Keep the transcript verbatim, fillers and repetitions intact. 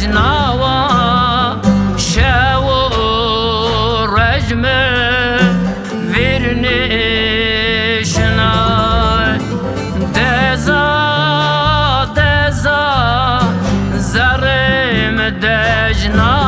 Nawa şew û roj mi vîr nîşinay. Deza, deza, zerrê mi dejna.